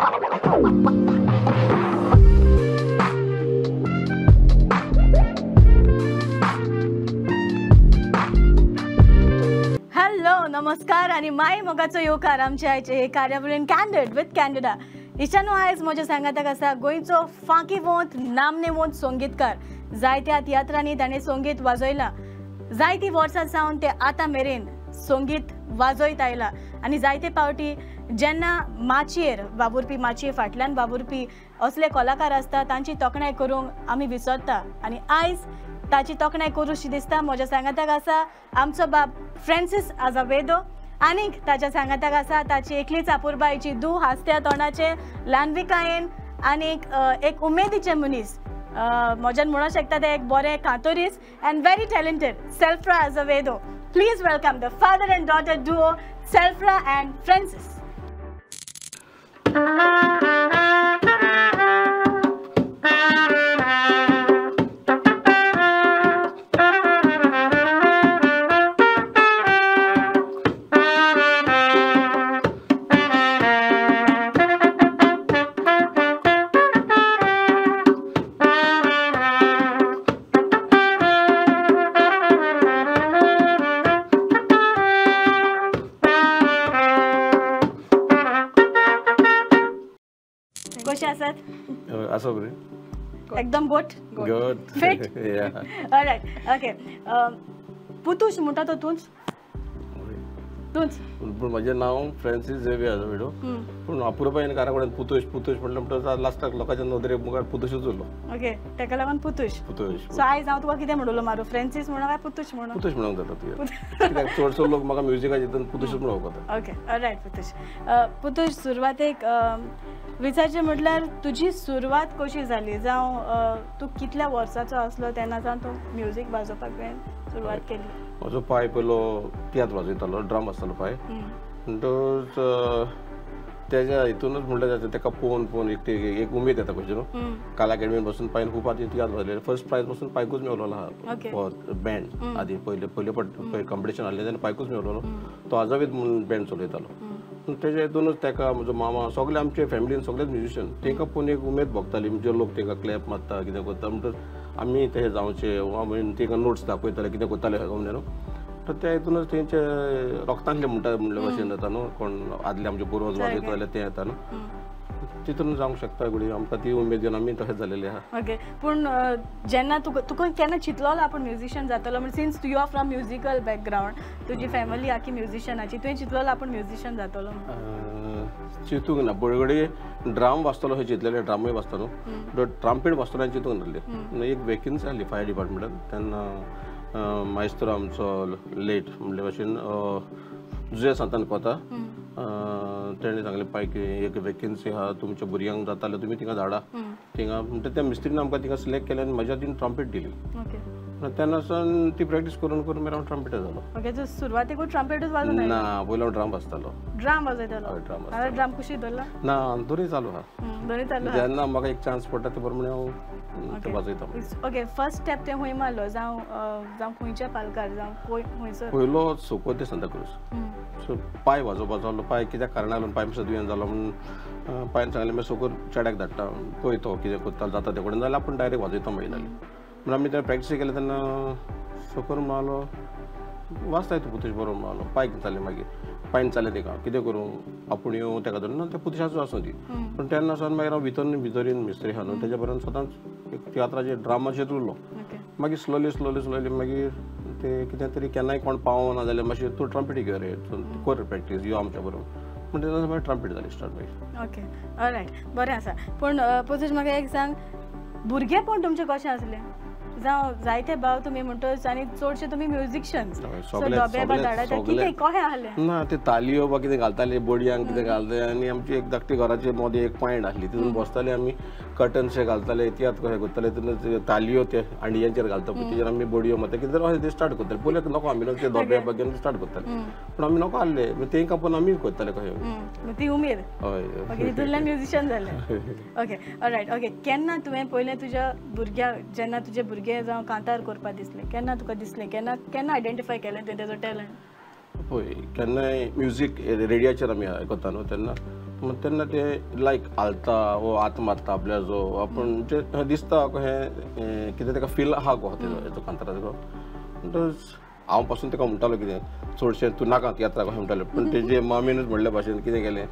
Hello नमस्कार आणि माय मोगाचो येवकार आमच्या आयचे हे कार्यावळीन कॅन्डिड विथ कॅन्डिडा. इशानो आयज म्हज्या सांगाताक आसा गोंयचो फांकीवंत नामनेवंत संगीतकार. जायत्या तियात्रांनी ताणें संगीत वाजयलां, जायतीं वर्सां सावन ते आतां मेरेन संगीत वाजयत आयला आनी जायते पावटी जेन्ना माचयेर वावुरपी, माचये फाटल्यान वावुरपी असले कलाकार आसता तांची तोखणाय करूंक आमी विसरता आनी आयज ताची तोखणाय करूशी दिसता. म्हज्या सांगाताक आसा आमचो बाब फ्रांसीस आझावेदो आनीक ताच्या सांगाताक आसा ताची एकलीच आपुरबायची दू, हांसत्या तोंडाचे, ल्हानविकायेन आनीक एक उमेदीचे मनीस. म्हज्यान म्हणूंक शकता ते एक बरें कांतोरीस and very talented Selfra Azevedo. Please welcome the father and daughter duo Selfra and Francis. कशें आसात? आसा बरें, एकदम good good fit. Alright, okay. पुतूश म्हणटा तो तूंच? तूंच? पूण म्हजें नांव फ्रांसीस झेवियर आझावेदो, पूण अपुरबायेन घरा कडेन पुतूश पुतूश म्हणलें म्हणटकच लास्टाक लोकांच्या नदरे मुखार पुतूशूच उरलो. ओके, ताका लागून पुतूश. पुतूश. सो आयज हांव तुका कितें म्हणलो मारू, फ्रांसीस म्हणून काय पुतूश म्हणून? पुतूश म्हणूंक जाता तुवें, कित्याक चडसो लोक म्हाका म्युजिकाच्या हितून पुतूशूच म्हणूंक वता. Okay, all right पुतूश. पुतूश, सुरवातेक विचारचें म्हटल्यार तुजी सुरवात कशी जाली, जावं तूं कितल्या वर्साचो आसलो तेन्ना जावन तूं म्युजीक वाजोवपाक तुवें सुरवात केली? म्हजो पाय पयलो तियात्र वाजयतालो, ड्रम आसतालो पाय, म्हणटकच तेज्या हितूनच म्हणल्यार जाता तेका पळोवन पळोवन एक एक उमेद येता कशी न्हू. कला अकॅडमीन बसून पायन खूब आदी तियात्र वाजयले, फर्स्ट प्रायज बसून पायकूच मेवलोलो आहा बँड. आदी पयले पयले पट कॉम्पिटिशन आहलें तेन्ना पायकूच मेवलोलो, तो आझावेद म्हणून बँड चलयतालो. तेज्या हितूनच तेका म्हजो मामा सगळे आमचे फॅमिलीन सगळेच म्युजिशियन, तेंकां पळोवन एक उमेद भोगताली. म्हणजे लोक तेंकां क्लॅप मारता कितें करता म्हणटकच आमी तें जावचें वा तेंकां नोट्स दाखयताले कितें करताले म्हणून न्हू. तर त्या हितूनच तेंचे रोगतांतले म्हणटा म्हणले भशेन जाता न्हू, कोण आदले आमचे पुर्वज वाजयता जाल्यार तें येता न्हू, तितून जावंक शकता घडये आमकां ती उमेद घेवन आमी तशें जालेलें आहा. ओके, पूण जेन्ना तुका तुका केन्ना चिंतलोलो आपूण म्युजिशियन जातलो म्हण, since you are from musical background, तुजी फॅमिली आखी म्युजिशियनाची, तुवें चिंतलोलो आपूण म्युजिशियन जातलो? चिंतूंक ना, बळगडे ड्राम वाजतलो अशें चिंतलेलें, ड्रामूय वाजता न्हू, ट्राम्पेट वाजतलो हांवें चिंतूंक नासलें. एक वेकेन्सी आहली फायर डिपार्टमेंटान, तेन्ना मायस्त्रो आमचो लेट म्हणले भशेन जुजे सांतान कोता, तेणें सांगलें पाय की एक वेकेन्सी आहा तुमच्या भुरग्यांक जाता जाल्यार तुमी थिंगा धाडा थिंगा. म्हणटा त्या मिस्त्रीन आमकां थिंगा सिलेक्ट केलें आनी म्हज्या हातीन ट्रम्पेट दिली. तेन्ना सावन ती प्रॅक्टीस करून करून मागीर हांव ट्रम्पेटर जालो. ओके, सो सुरवातेकूच ट्रम्पेटूच वाजोवंक? ना, पयलो हांव ड्रम वाजतालो. ड्रम वाजयतालो? ड्रम. ड्रम कुशीक दवरला? ना, दोनूय चालू आहा. दोनूय चालू आहा. जेन्ना म्हाका एक चान्स पडटा ते प्रमाणे हांव ते वाजयता. ओके, फर्स्ट स्टेप तें खंय मारलो, जावं जावं खंयच्या पालकार, जावं खंयसर? पयलो सोको ते सांताक्रूज. सो पांय वाजोवपाचो आहलो, पांय कित्याक कारणाक लागून पांय मातसो दुयेंत जालो म्हणून पांयन सांगलें मागीर सोकोर चेड्याक धाडटा पळय तो कितें करता जाता ते कडेन जाल्यार आपूण डायरेक्ट वाजयता मागीर जालें. म्हणून आमी तेन्ना प्रॅक्टीस केलें तेन्ना सोकोर म्हणालो वाजताय तूं पुतूश बरो म्हणालो. पांय जालें मागीर पांयन जालें तेका कितें करूं आपूण येवं तेका धरून ना, त्या पुतशाचो आसूं ती. पूण तेन्ना सावन मागीर हांव भितर भितर येवन मिस्त्री आहा न्हू तेज्या बरोबर सदांच एक तियात्राचेर ड्रामाचेर उरलो. मागीर स्लोली स्लोली स्लोली मागीर ते कितें तरी केन्नाय कोण पावना जाल्यार मातशें तूं ट्रम्पेट घेवन रे कर प्रॅक्टीस यो आमच्या बरोबर म्हणटा तेन्ना मागीर ट्रम्पेट जाली स्टार्ट मागीर. ओके, ऑलरायट, बरें आसा. पूण पुतूश म्हाका एक सांग, भुरगेपण तुमचें कशें आसलें? जावं जायते भाव तुमी म्हणटच आनी चडशे तुमी म्युजिशियन्स, सो डोबे बा धाडाटा कितें कशें आहलें? ना, ते तालयो बा कितें घालताले, बडयांक कितें घालताले आनी आमची एक धाकटी घराचे मदें एक पॉयंट आसली तितून बसताले आमी, कर्टन्स घालताले, तियात्र कशें करताले तितून तालयो ते हांडयांचेर घालता पळय तेजेर आमी बडयो मारता कितें तरी अशें ते स्टार्ट करताले. पयलीं नको आमी ते धोबे बा घेवन स्टार्ट करताले, पूण आमी नको आहले तेंकां पळोवन आमी करताले कशें. ती उमेद. हय, ओके, तितूंतल्यान म्युजिशियन जाले. Okay, all right. ओके, केन्ना तुवें पयलें तुज्या भुरग्याक, जेन्ना तुजे भुरगे जावं कांतार करपाक दिसलें, केन्ना तुका दिसलें, केन्ना केन्ना आयडेंटिफाय केलें तुवें तेजो टॅलंट? पळय केन्नाय म्युजीक रेडियोचेर आमी आयकता न्हू तेन्ना तेन्ना ते लायक हालता वो हात मारता आपल्याचो आपूण म्हणजे दिसता हें कितें ताका फील आहा गो तेजो कांताराचो. म्हणटकच हांव पासून ताका म्हणटालो कितें चडशें तूं नाका तियात्राक अशें म्हणटालें पूण तेजे मामीनूच म्हणल्या भाशेन कितें केलें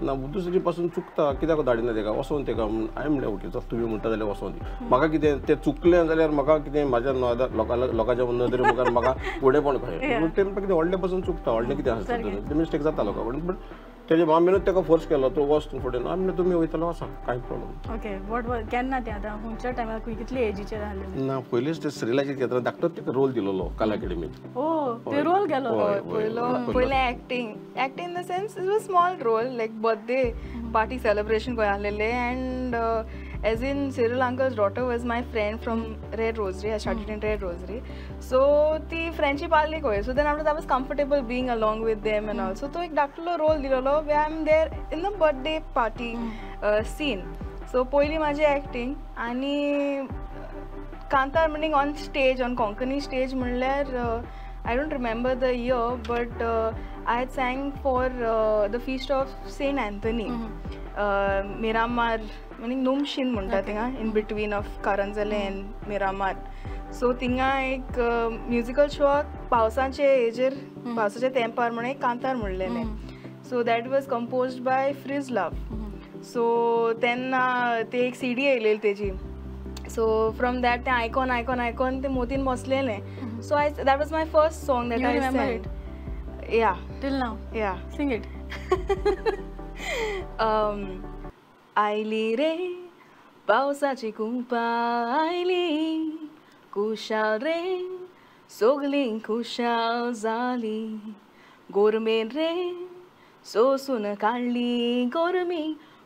ना दुसरी पासून चुकता कित्याक धाडिना तेका वचोन तेका म्हूण हांवें म्हणलें ओके चल तुमी म्हणटा जाल्यार वचोन दी. म्हाका कितें तें चुकलें जाल्यार म्हाका कितें म्हाज्या लोकांच्या नदरे मुखार म्हाका फुडेंपण कशें तें कितें व्हडलें पासून चुकता व्हडलें कितें आसता तें मिस्टेक जाता लोकां कडेन बट तेजे मामीनूच ताका फोर्स केलो तूं वच तूं फुडें हांवें म्हणलें तुमी वयतलो वचा कांय प्रॉब्लम. ओके what केन्ना तें आतां खंयच्या टायमार कितले एजीचेर आसलें? ना पयलींच ते सिरियलाच्या तियात्रान धाकटोच ताका रोल दिलेलो कला अकॅडमीत. ओ ते रोल गेलो पयलें acting acting in the sense it was small role like birthday party celebration खंय आसलेलें and as in Cyril uncle's daughter was my friend from Red Rosary. I started in Red Rosary so ती friendship आहली खंय so then after I was comfortable being along with them and also तो एक धाकटुलो role दिलेलो way I am there in the birthday party scene. So पयली म्हाजी acting आनी कांतार meaning on stage on Konkani stage म्हणल्यार I don't remember the year but I sang for the feast of Saint Anthony Miramar meaning नुमशीन म्हणटा थिंगा in between of Caranzalem and Miramar. So थिंगा एक musical शोआक पावसाचे हेजेर पावसाच्या तेंपार म्हणून एक कांतार म्हणलेलें. So that was composed by Fritz Love. So तेन्ना ते एक सी डी येयलेली तेजी सो फ्रॉम that तें आयकोन आयकोन आयकोन तें मोतीन बसलेलें. So I that was my first song that I sang. Yeah till now yeah sing it. आयली रे पावसाची कुंपा आयली खुशाल रे सगलीं खुशाल जाली गोरमेन रे सोसून काडली गोरमी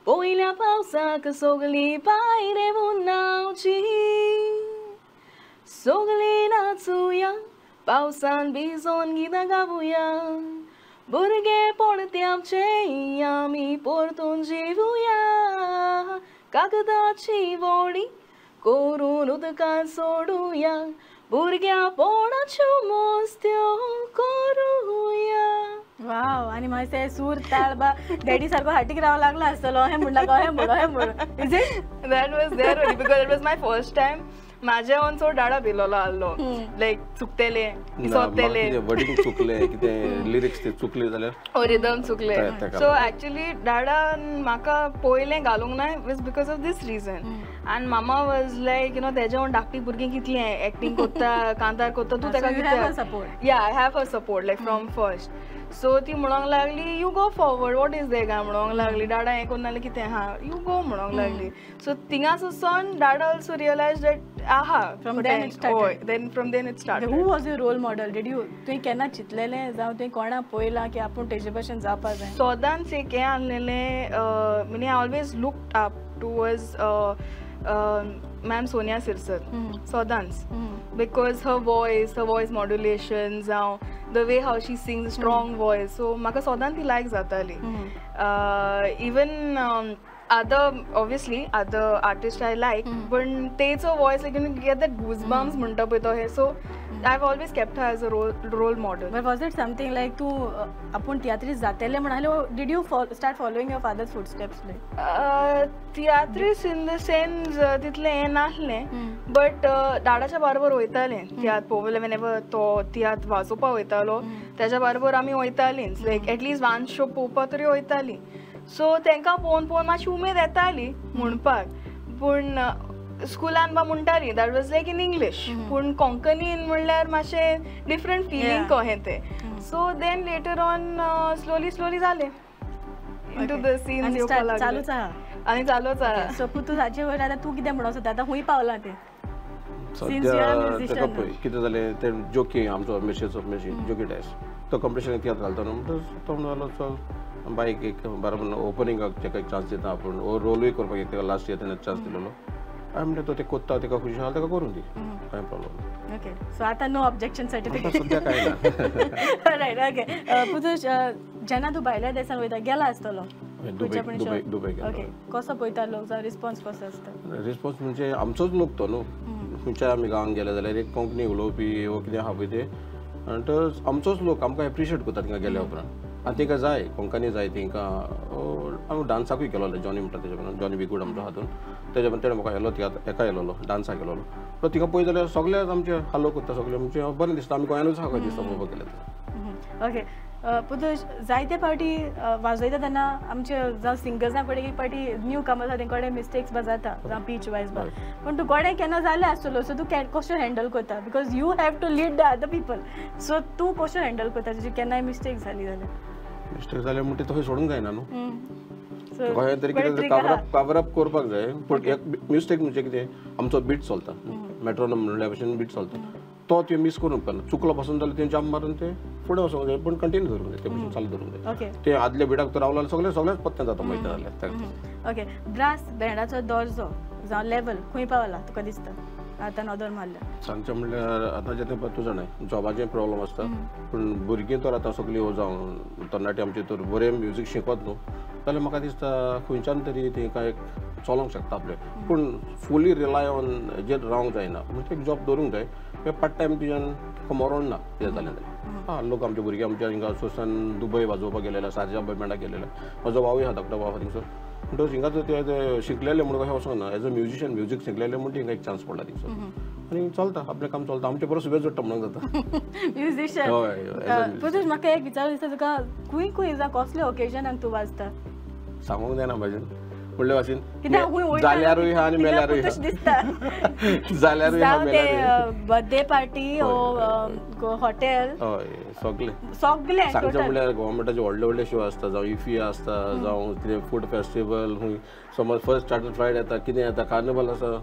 पयल्या पावसाक सगलीं भायर न्हांवची सगलीं नाचुया पावसान भिजोन गितां गावया भुरगेपण तें आमचें आमी परतून जिवुया कागदाची व्हडी करून उदकान सोडुया भुरग्यापणाच्यो मस्त्यो करुया. वाव आनी मागीर ते सूर ताळ बा डॅडी सारको हाटीक रावंक लागला आसतलो हें म्हणला हें म्हणो हें म्हणो is it that was there only because it was my first time. म्हाज्या ओन चड डाडा भिलोलो आहलो लायक चुकतेले सोदतेले वर्डिंग चुकले कितें लिरिक्स ते चुकले जाल्यार रिदम चुकले. सो एक्चुअली डाडान म्हाका पयलें घालूंक ना was because of this reason. आनी मामा वॉज लायक you know तेज्या ओन धाकटी भुरगीं कितलीं एक्टींग कोत्ता कांतार कोत्ता तूं तेका कितें yeah I have a support like from first. So ती म्हणोंक लागली you go forward what is there काय म्हणोंक लागली डाडा हें कोन्न जाल्यार कितें आहा you go म्हणोंक लागली. सो थिंगाच वचोन डाडा ऑल्सो रियलायज that आहा From then it started. Then from then it started. Who was your role model? Did you तुवें केन्ना चिंतलेलें जावं तुवें कोणाक पळयलां की आपूण तेजे भशेन जावपा जाय? सदांच एक हें आहलेलें meaning I always looked up towards ma'am Sonia Shirsat सदांच because her voice modulation जावं the way how she sings strong voice so म्हाका सदांच ती लायक जाताली. Even other obviously other artist I like पण तेचो voice like you get that goosebumps म्हणटा पळय तो हे. So I have always kept her as a role model. But was it something like तूं आपूण तियात्रीस जातलें म्हणाले did you start following your father's footsteps? Like तियात्रीस in the sense तितलें हें नासलें बट डाडाच्या बारोबर वयतालें तियात्र पळोवप वेनेवर तो तियात्र वाजोवपा वयतालो तेज्या बारोबर आमी वयतालींच लायक एटलिस्ट वन शो पळोवपा तरी वयतालीं. सो तांकां पळोवन पळोवन मातशी उमेद येताली म्हणपाक पूण स्कुलान बा म्हणटाली that was like in English पूण कोंकणीन म्हणल्यार मातशें डिफरंट फिलींग कहें तें. So then later on slowly slowly जालें इनटू the scenes येवपाक लागलें चालूच आहा आनी चालूच आहा. सो तूं हाचे वयर आतां तूं कितें म्हणूंक सोदता आतां खूंय पावलां तें? सद्या ताका पळय कितें जालें तें जोकी आमचो मिर्शेचो मिर्शी जोकी डायस तो कॉम्पिटिशनाक तियात्र घालता न्हू म्हणटच तो म्हणलो चल बायक एक बरोबर ओपनिंगाक ताका एक चान्स दिता आपूण ओ रोलूय करपाक एक ताका लास्ट इयर तेणें चान्स दिलेलो. हांवें म्हणलें तो तें कोत्ता ताका खुशी आहा ताका करूं दी कांय प्रॉब्लम. ओके सो आतां नो ऑब्जेक्शन सर्टिफिकेट सद्या कांय ना. रायट ओके पुतूश जेन्ना तूं भायल्या देसान वयता गेला आसतलो दुबय दुबय ओके कसो पळयता लोक जावं रिस्पॉन्स कसो आसता? रिस्पॉन्स म्हणजे आमचोच लोक तो न्हू खंयच्याय आमी गांवांत गेले जाल्यार एक कोंकणी उलोवपी वो कितें आहा पळय तें आनी आमचोच लोक आमकां एप्रिशिएट करता थिंगा गेल्या उपरांत. आनी तांकां जाय कोंकणी जाय तांकां. हांव डांसाकूय केलोलो जॉनी म्हणटा तेजे बरोबर, जॉनी बिगूड आमचो हातून तेजे बरोबर तेणें म्हाका येयलो तिका एका येयलोलो डांसाक केलोलो. पूण तिका पळयत जाल्यार सगळे आमचे हालो करता सगळे म्हणजे बरें दिसता, आमी गोंयानूच आहा कशें दिसता पळोवपाक गेल्यार. ओके पुतूश, जायते फावटी वाजयता तेन्ना आमचे जावं सिंगर्सां कडेन एक फावटी न्यू कमर्स आसा तेंचे कडेन मिस्टेक्स बा जाता, जावं पीच वायज बा, पूण तूं गोडे केन्ना जालें आसतलो, सो तूं कशें हँडल करता? Because you have to lead the other people, so तूं कशें हँडल करता तुजी केन्नाय मिस्टेक जाली जाल्यार? मिस्टेक जाल्यार म्हणटा तशें सोडूंक जायना न्हू, कशें तरी कितें कवर अप करपाक जाय. पूण एक मिस्टेक म्हणजे कितें, आमचो बीट चलता मेट्रोनोम म्हणल्या भशेन बीट चलता, तो ते मिस करूंक उपकारना. चुकलो पासून जाल्यार तें जम्प मारून ते फुडें वचोंक जाय, पूण कंटिन्यू धरूंक जाय, ते भशेन चालू धरूंक जाय. ते आदल्या बिटाक तो रावलो सगळें सगळेंच पत्तें जाता मागीर जाल्यार. ओके, ब्रास बँडाचो दर्जो जावं लेवल खंय पावला तुका दिसता आतां नदर मारल्या? सांगचें म्हणल्यार आतां जें तें तूं जाणाय जॉबाचें प्रॉब्लम आसता, पूण भुरगीं तर आतां सगळीं जावं तरणाटी आमची तर बरें म्युजीक शिकत न्हू जाल्यार म्हाका दिसता खंयच्यान तरी तांकां एक चलोवंक शकता आपलें. पूण फुली रिलाय ऑन हेजेर रावंक जायना, म्हणजे एक जॉब दवरूंक जाय, पार्ट टायम तुज्यान मरोण ना कितें जालें जाल्यार. आं लोक आमचे भुरगे आमच्या हिंगा सोसान दुबय वाजोवपाक गेलेले, सारजा बँडाक गेलेले, म्हजो भावूय आहा धाकटो भाव थिंगसर, म्हणटकच हिंगा ते शिकलेले म्हणून कशें वचोंक ना, एज अ म्युजिशियन म्युजीक शिकलेले म्हणून हिंगा एक चान्स पडला थिंगसर आनी चलता आपलें काम चलता, आमचे परस सुबेज जोडटा म्हणूंक जाता. म्युजिशियन. हय. पुतूश, म्हाका एक विचारूं दिसता तुका, खंय खंय जावं कसल्या ओकेजनाक तूं वाजता? सांगूंक जायना म्हाजेन म्हणले भाशेन जाल्यारूय आहा आनी मेल्यारूय दिसता, जाल्यारूय आहा मेल्यारूय. बर्थडे पार्टी हॉटेल, हय सगळें सगळें. सांगचें म्हणल्यार गव्हर्मेंटाचे व्हडले व्हडले शो आसता, जावं इफी आसता, जावं कितें फूड फेस्टिवल, खंय समज फर्स्ट स्टार्टर फ्लायट येता, कितें येता, कार्निवल आसा,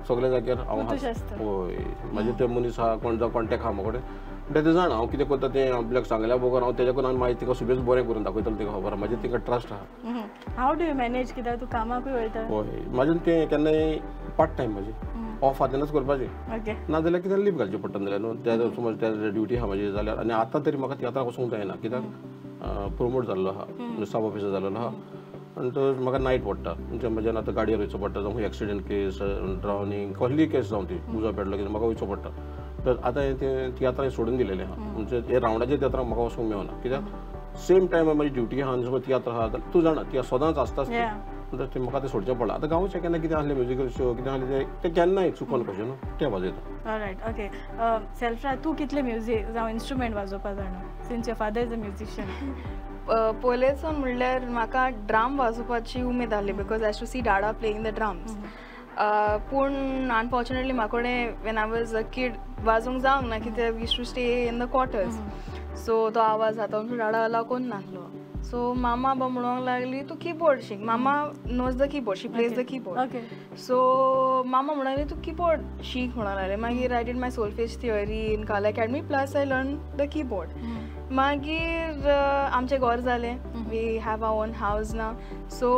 सगळे जाग्यार हांव हय म्हाजे ते मनीस आहा कोण जावं कॉन्टेक्ट आहा म्हाका कडेन, म्हणटा तें जाणा हांव कितें करता तें आपल्याक सांगल्या बगर हांव तेज्या कडेन मागीर तिका सुबेज बरें करून दाखयतलो, तिका खबर आहा म्हाजें तिका ट्रस्ट आहा. हाव do you manage कित्याक तूं कामाकूय वयता? हय म्हाजें तें केन्नाय पार्ट टायम म्हाजें ऑफ आहा तेन्नाच करपाचें, नाजाल्यार कितें लीव घालचें पडटा जाल्यार न्हू त्या समज त्या ड्युटी आहा म्हाजी जाल्यार. आनी आतां तरी म्हाका तियात्राक वचूंक जायना कित्याक प्रोमोट जाल्लो आहा, सब ऑफिसर जाल्लो आहा, आनी तो म्हाका नायट पडटा, म्हणजे म्हज्यान आतां गाडयेर वयचो पडटा, जावं खंय एक्सिडंट केस, ड्रावनींग, कसलीय केस जावं ती उजो पेटलो कितें म्हाका वयचो पडटा. तर आतां हें तें तियात्रां सोडून दिलेलें आहा, म्हणजे हे रावंडाचे तियात्रांक म्हाका वचूंक मेळना कित्याक सेम टायम म्हाजी ड्युटी आहा आनी समज तियात्र आहा जाल्यार तूं जाणा तिया सदांच आसताच ती, म्हणटकच तें म्हाका तें सोडचें पडलां. आतां गांवचें केन्ना कितें आसलें म्युजिकल शो कितें आसलें तें केन्नाय चुकोन कशें न्हू तें वाजयता. All right, okay. सेल्फ्रा, तूं कितलें म्युजीक जावं इन्स्ट्रुमेंट वाजोवपा जाणा since your father is a musician? पयलेंच म्हणल्यार म्हाका ड्राम वाजोवपाची उमेद आहली because I to see dada playing the drums, पूण अनफॉर्चुनेटली म्हाका कडेन when I was a kid वाजोवंक जावंक ना कित्याक we to stay in the quarters, so तो आवाज जाता म्हणून डाडा अलाव करून नासलो. सो मामा बा म्हणूंक लागली तूं किबोर्ड शीक, मामा knows the keyboard, she plays the keyboard, so मामा म्हणूंक लागली तूं किबोर्ड शीक म्हणूंक लागले. मागीर I did my solfege theory in Kala academy plus I learn the keyboard. मागीर आमचें घर जालें, we have our own house ना, सो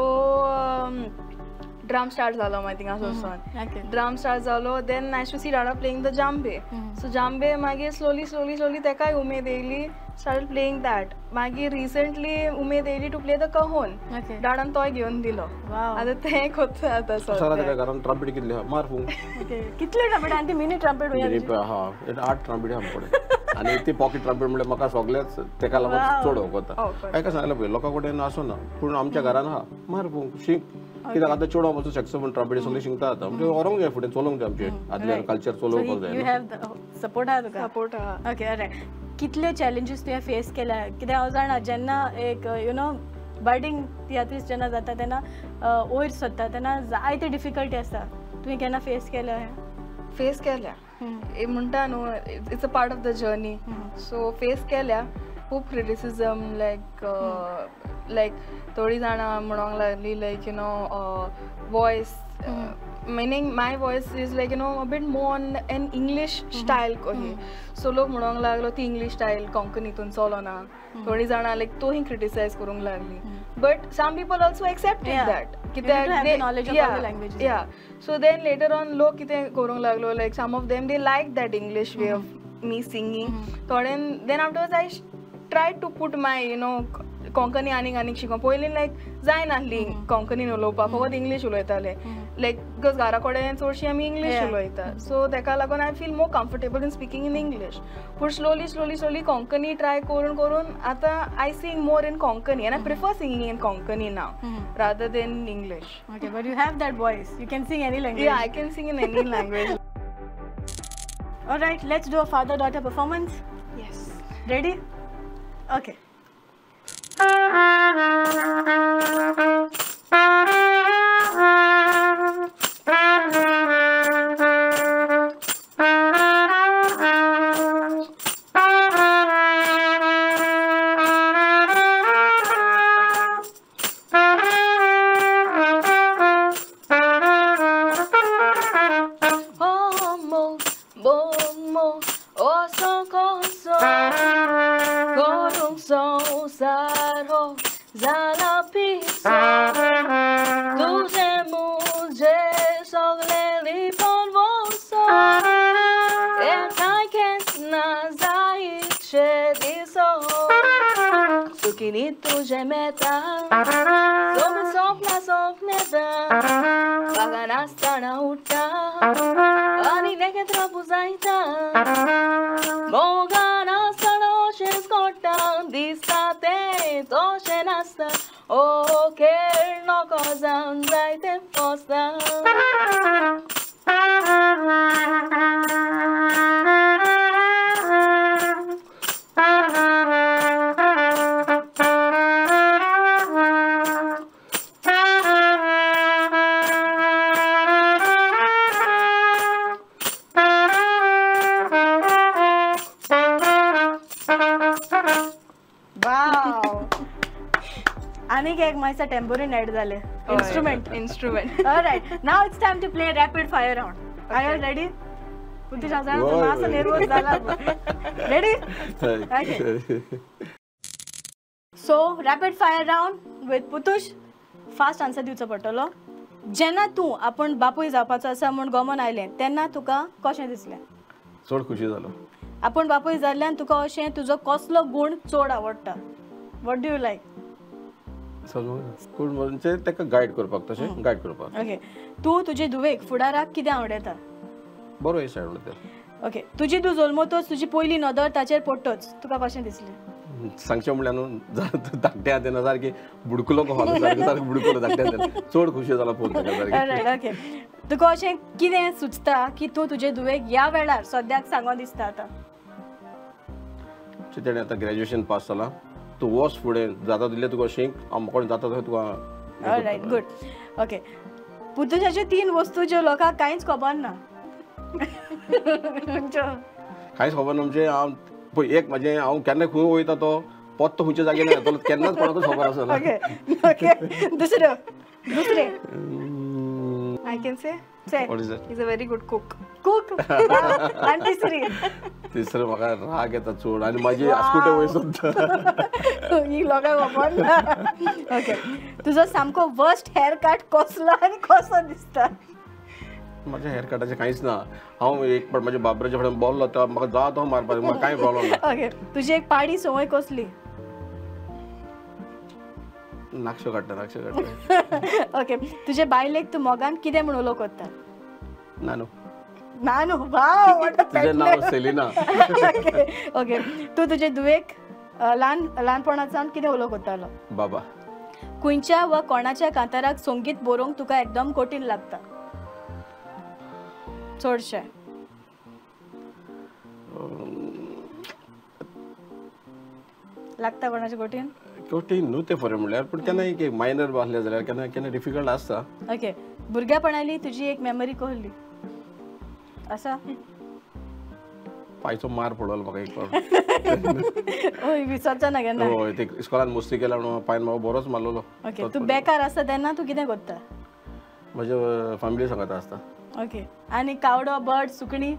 ड्रम स्टार्ट जालो मागीर थिंगा वचोन ड्रम स्टार्ट जालो. Then I to see dada playing the djembe, so djembe मागीर स्लोली स्लोली स्लोली तेकाय उमेद येयली, स्टार्ट प्लेइंग that. मागीर रिसंटली उमेद येयली टू प्ले the कहोन, डाडान तोय घेवन दिलो, आतां तें कोत्ता आतां सगळें. घरान ट्रम्पेट कितले आहा मार फूंक कितले ट्रम्पेट आनी ती मिनी ट्रम्पेट आहा, 8 ट्रम्पेट आहा आमचे आनी ती पॉकेट ट्रम्पेट म्हणल्यार म्हाका सगळेच तेका लागून चड वता. एका सांगलें पळय लोकां कडेन आसना पूण आमच्या घरान आहा, मार फूंक शीक कित्याक आतां चेडवां पासून सॅक्सोफोन ट्रम्पेट सगळें शिकता आतां, म्हणजे व्हरोंक जाय फुडें चलोवंक जाय आमचें आदलें कल्चर चलोवपाक जाय. सपोर्ट आहा तुका? सपोर्ट आहा. Okay, right. कितले चॅलेंजीस तुवें फेस केल्या? कित्याक हांव जाणा जेन्ना एक you know budding तियात्रीस जेन्ना जाता तेन्ना वयर सरता तेन्ना जायते डिफिकल्टी आसता, तुवें केन्ना फेस केल्या? फेस केल्या म्हणटा न्हू, it's a part of the journey, so face केल्या खूब क्रिटिसिजम, लायक लायक थोडीं जाणां म्हणोंक लागलीं like you know voice, meaning my voice is like you know a bit more on an English style कही, सो लोक म्हणोंक लागलो ती इंग्लीश स्टायल कोंकणीतून चलना, थोडीं जाणां लायक तोही क्रिटिसायज करूंक लागली, but some people also accepted that कित्याक या. सो then later on लोक कितें करूंक लागलो like some of them they like that English way of me singing, थोड्यान then afterwards I try to put my you know Konkani आनीक आनीक शिकों. पयलीं लायक जायनासली कोंकणीन उलोवपाक, फकत इंग्लीश उलयताले. लायक because घरा कडेन चडशी आमी इंग्लीश उलयता, सो तेका लागून I feel more comfortable in speaking in English. पूण slowly slowly slowly Konkani try करून करून आतां I sing more in Konkani and I prefer singing in Konkani now rather than English. Okay, but you have that voice. You can sing any language. Yeah, I can sing in any language. All right, let's do a father-daughter performance. Yes. Ready? Okay. Tambourine add झाले. Instrument instrument. Alright, now it's time to play rapid fire round. Are you ready? Putush मातसो nervous जाला. Ready? Okay. So rapid fire round with Putush. Fast answer दिवचो पडटलो. जेन्ना तूं आपूण बापूय जावपाचो आसा म्हूण गोमन आयलें तेन्ना तुका कशें दिसलें? चड खुशी जालो. आपूण बापूय जाल्ल्यान तुका अशें तुजो कसलो गूण चड आवडटा? What do you like? कोण म्हणजे ताका गायड करपाक, तशें गायड करपाक. ओके, तूं तुजे धुवेक फुडाराक कितें आवडटा? बरो हे सायड उलयता. ओके, तुजी तूं जल्मतच तुजी पयली नदर ताचेर पडटच तुका कशें दिसलें? सांगचें म्हणल्यार न्हू धाकट्या हातीन सारकी बुडकुलो कसो सारको सारको बुडकुलो धाकट्या हातीन चड खुशी जाला पळोवन ताका सारकें. ओके, तुका अशें कितें सुचता की तूं तुजे धुवेक ह्या वेळार सद्याक सांगोन दिसता आतां? तेणें आतां ग्रॅज्युएशन पास जालां, तूं वच फुडें जाता तितलें तुका शीक, आमकोण जाता तशें तुका. All right, good. ओके, पुतुशाच्यो तीन वस्तू ज्यो लोकांक कांयच खबर ना. कांयच खबर ना म्हणजे हांव पळय एक म्हाजें हांव केन्ना खंय वयता तो पत्तो खंयच्या जाग्यार येतलो केन्नाच कोणाकूच खबर आसना. ओके ओके, दुसरें दुसरें I can say? Say. What is it? He's a very good cook. Cook. आनी तिसरी? तिसरें म्हाका राग येता चड आनी म्हाजी आस्कुटे वयर सोदता. ही लोकांक खबर ना. ओके, तुजो सामको वर्स्ट हेअर कट कसलो आनी कसो दिसता? म्हाज्या हेअर कटाचें कांयच ना. हांव एक फावट म्हाज्या बाबराच्या फाटल्यान बोल्लो तो म्हाका जाता तो मारपाक, म्हाका कांय प्रॉब्लम ना. ओके, तुजी एक पाडी संवय कसली? नाकशो काडटा, नाकशो काडटा. ओके, तुजे बायलेक तूं मोगान कितें म्हूण उलो करता? नानू. नानू, वाव, what a तुजें नांव सेलिना. ओके ओके, तूं तुजे धुवेक ल्हान ल्हानपणाच्यान कितें उलो करतालो? बाबा. खंयच्या वा कोणाच्या कांताराक संगीत बरोवंक तुका एकदम कठीण लागता चडशें? लागता कोणाचें कठीण? कठीण न्हू तें खरें म्हणल्यार, पूण केन्ना एक मायनर आसलें जाल्यार केन्ना केन्ना डिफिकल्ट आसता. ओके, भुरग्यापणाली तुजी एक मेमरी कहली आसा? पायचो मार पडलो म्हाका एक फावट. हय, विसरचो ना केन्ना. हय, ते इस्कॉलान मस्ती केला म्हणून पायन म्हाका बरोच मारलेलो. ओके, तूं बेकार आसता तेन्ना तूं कितें करता? म्हज्या फॅमिली सांगता आसता. ओके, आनी कावडो, बर्ड, सुकणी?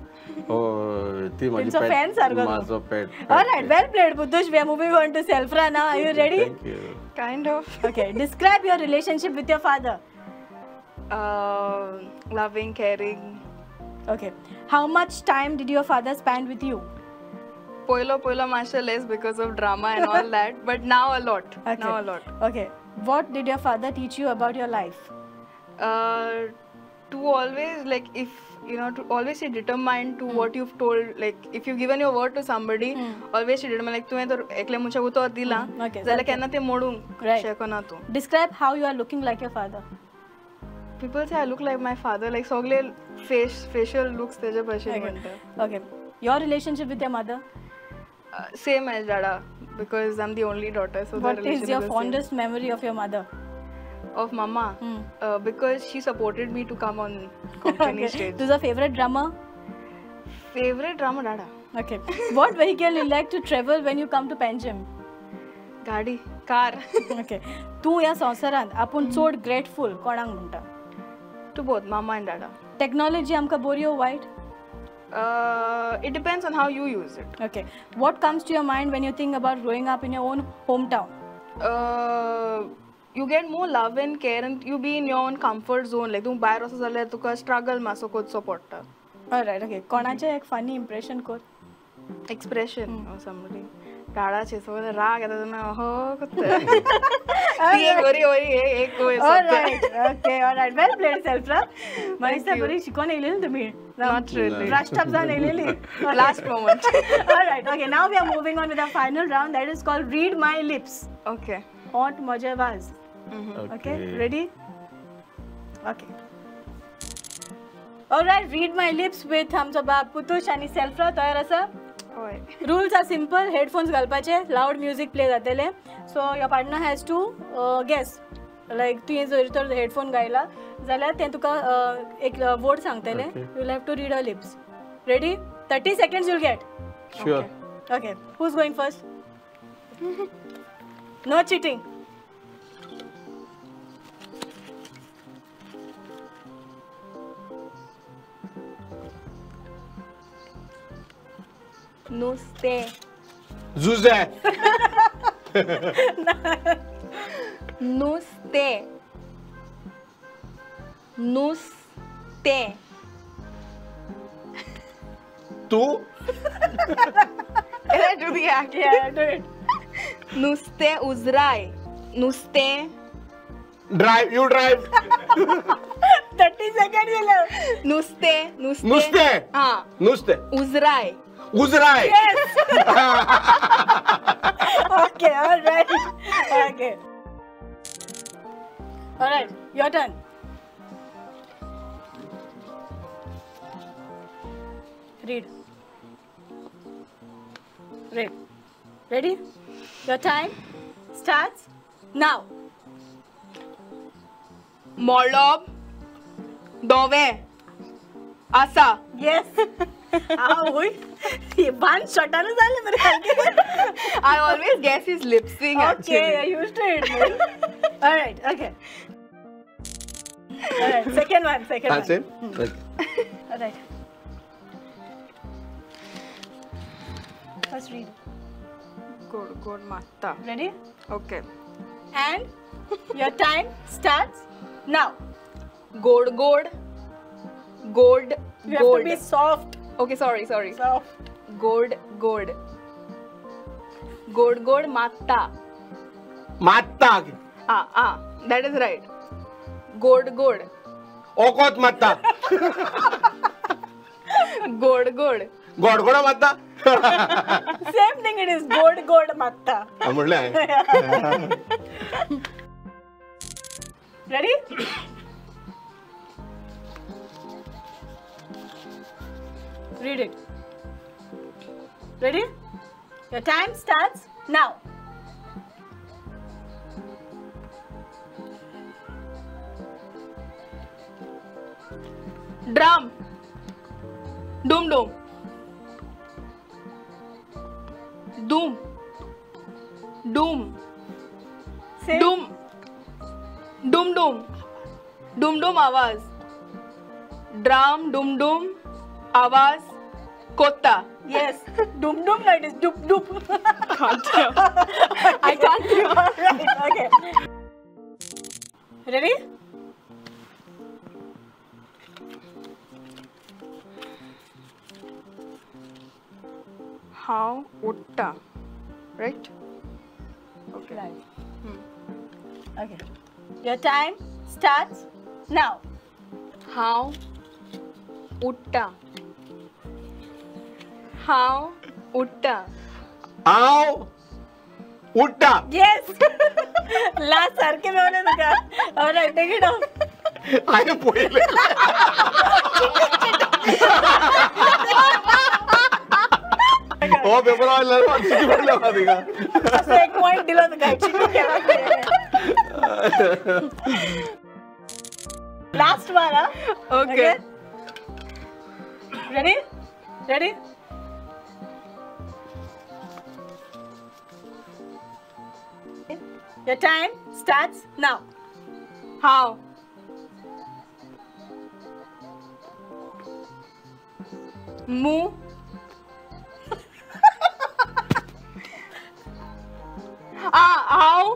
हय, ती म्हाजी फॅन सारको. म्हाजो pet. Alright, well played Putush. We are moving on to Selfra now. Are you ready? Thank you. Kind of. Okay, describe your relationship with your father. Loving, caring. Okay, how much time did your father spend with you? Poilo poilo मातशें less because of drama and all that, but now a lot. Now a lot. Okay. What did your father teach you about your life? To always, like, if you know, to always stay determined to what you've told, like if you've given your word to somebody, always stay determined, like तुवें तर एकले मनशाक उतर दिलां जाल्यार केन्ना तें मोडूंक शकना तूं. Describe how you are looking like your father. People say I look like my father, like सगळे facial looks तेजे भशेन म्हणटा. Okay. Your relationship with your mother? Same as Dada, because I'm the only daughter, so what is your fondest memory of your mother? Of mama, because she supported me to come on Konkani stage. तुझा favorite drummer? Favorite drummer, Dada. Okay. What vehicle you like to travel when you come to Panjim? गाडी, car. Okay. तू ह्या संवसारांत आपूण चड grateful कोणाक म्हणटा? To both, mama and Dada. Technology आमकां बरी ओ वायट? It depends on how you use it. Okay. What comes to your mind when you think about growing up in your own hometown? You get more love and care and you be in your own comfort zone. Like, तूं भायर वचत जाल्यार तुका struggle मातसो करचो पडटा. Alright, okay. कोणाचें एक funny impression कर? Expression of somebody. डाडाचे सगळे राग येता तेन्ना हो करता. ती एक बरी बरी एक Alright, okay, alright. Well played, Selfra. Manisha बरी शिकोन येयलेली न्हू तुमी? Not really. Brushed up जावन येयलेली. Last moment. Alright, okay. Now we are moving on with our final round, that is called Read My Lips. Okay. ओंठ म्हजे वाज. Okay, ready? Okay. Alright, read my lips with आमचो बाब पुतुश आनी सेल्फ्रा. तयार आसा? हय. Rules are simple. Headphones घालपाचे, loud music play जातले. So your partner has to guess. Like तुवें जर तर हेडफोन घायला जाल्यार तें तुका एक वर्ड सांगतले. You will have to read her lips. Ready? 30 seconds you'll get. Sure. Okay. Who's going first? No cheating. नुस्ते. जुजे. नुस्ते. नुस्ते. तू? Can I do the act? Yeah, do it. नुस्ते उजराय. नुस्ते. Drive, you drive. 30 seconds गेले. नुस्ते, नुस्ते. नुस्ते. हां. नुस्ते. उजराय. उजराय. Yes. Okay, all right. Okay. All right, your turn. Read. Read. Ready? Your time starts now. Molob dove asa. Yes. One shot I always guess his lip sync. Okay, I used to it. All right, okay. All right, second one, second one. That's it? Okay. All right. First read. Good, good, Mata. Ready? Okay. And your time starts now. Good, good, good. You have to be soft. Okay, sorry, sorry. Soft. Good, good. Good, good, Mata. Mata. Ah, ah, that is right. Good, good. Okot Mata. Good, good. God, good, Mata. Same thing it is. Good, good, Mata. Ready? Read it. Ready? Your time starts now. Drum. Doom doom. Doom. Doom. Say. Doom. Doom doom. Doom doom आवाज. Drum doom doom. आवाज kota. Yes. Doom doom, no, it is doop doop. Can't hear. I can't hear. All right, okay. Ready? हांव उठ्ठा, right? Okay. Okay, your time starts now. हांव उठ्ठा, हांव उठ्ठा, हांव उठ्ठा. येस, last सारखे मेवलें तुका. Alright, take it off. हांवें पळयलें. हो पेपर पडलो तिका. एक पॉइंट दिलो तुका. Last one. Okay, ready? Ready? Your time starts now. हांव मू हांव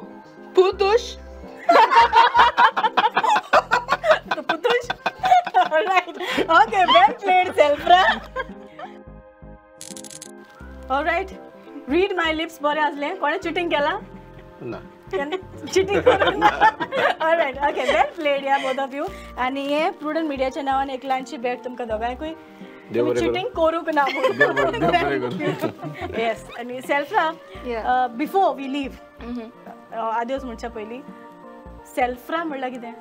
पुतुश. Putush. Alright. Okay, well played, Selfra. Alright. Read my lips बरें आसलें. कोणें चिटींग केलां? ना. चिटींग करूंक ना. Alright. Okay, well played या बोथ ऑफ you. आनी हे प्रुडंट मिडियाच्या नांवान एक ल्हानशी भेट तुमकां दोगांयकूय. चिटींग करूंक ना. येस. आनी सेल्फ्रा, बिफोर we leave, आदियोस म्हणच्या पयलीं, सेल्फ्रा म्हणल्यार कितें?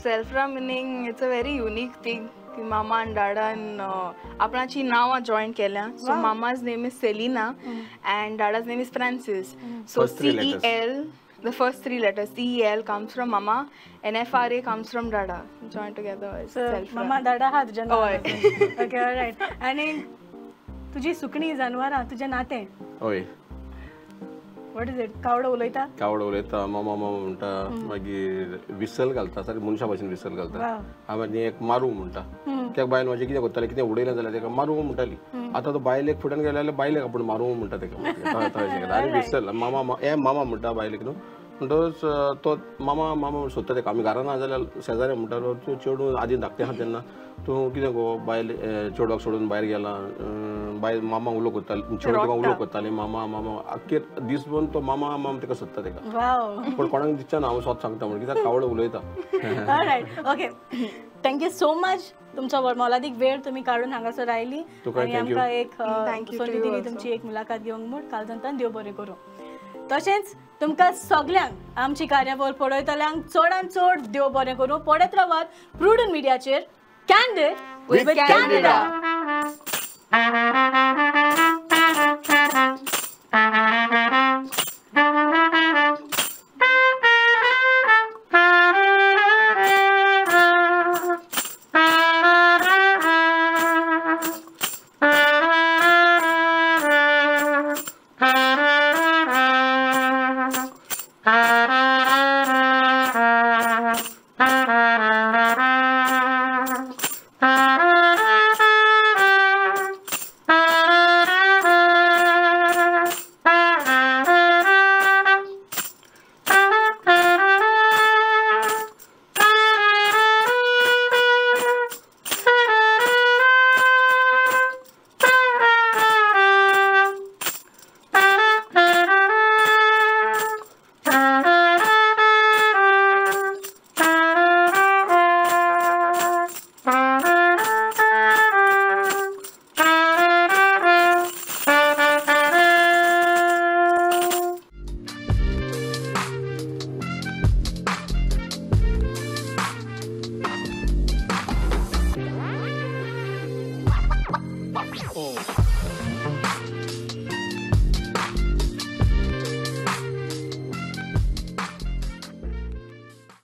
Selfra meaning it's a very unique thing की मामा आनी डाडान आपणाची नांवां जॉयन केल्या. So mama's name is Selina and dada's name is Francis. So C E L, the first three letters C E L comes from mama and F R A comes from dada. Join together Selfra. मामा डाडा हा तुज्या नांव. Okay, alright. आनी तुजी सुकणीं, जानवरां, तुजें नातें? हय. What is it? कावडो उलयता? कावडो उलयता, मामा मामा म्हणटा, मागीर विसल घालता, सारकें मनशा भाशेन विसल घालता. हांव एक मारू म्हणटा. कित्याक बायल म्हाजें कितें करतालें, कितें उडयलें जाल्यार ताका मारू म्हणटाली. आतां तो बायलेक फुड्यान गेले जाल्यार बायलेक आपूण मारू म्हणटा ताका. आनी विसल मामा ए मामा म्हणटा बायलेक न्हू. म्हणटकच तो मामा मामा म्हण सोदता ताका. आमी घरा ना जाल्यार शेजारी म्हणटालो, तूं चेडूं आदी धाकटें आसा तेन्ना तूं कितें गो बायल चेडवाक सोडून भायर गेला. बायल मामा उलो करताली, चेडूं तुका उलो करताली मामा मामा. आख्खे दीसभर तो मामा मामा ताका सोदता ताका. पूण कोणाक दिसचें ना हांव स्वता सांगता म्हणून, कित्याक कावळो उलयता. Alright, okay, thank you so much. तुमचो मोलादीक वेळ तुमी काडून हांगासर आयली आनी आमकां एक संदी दिली तुमची एक मुलाखत घेवंक म्हूण. कालजंतान देव बरें करूं. तशेंच तुमकां सगल्यांक आमची कार्यावळ पळयतल्यांक चडान चड देव बरें करूं. पळयत रावात प्रुडंट मिडियाचेर Candid with Candida.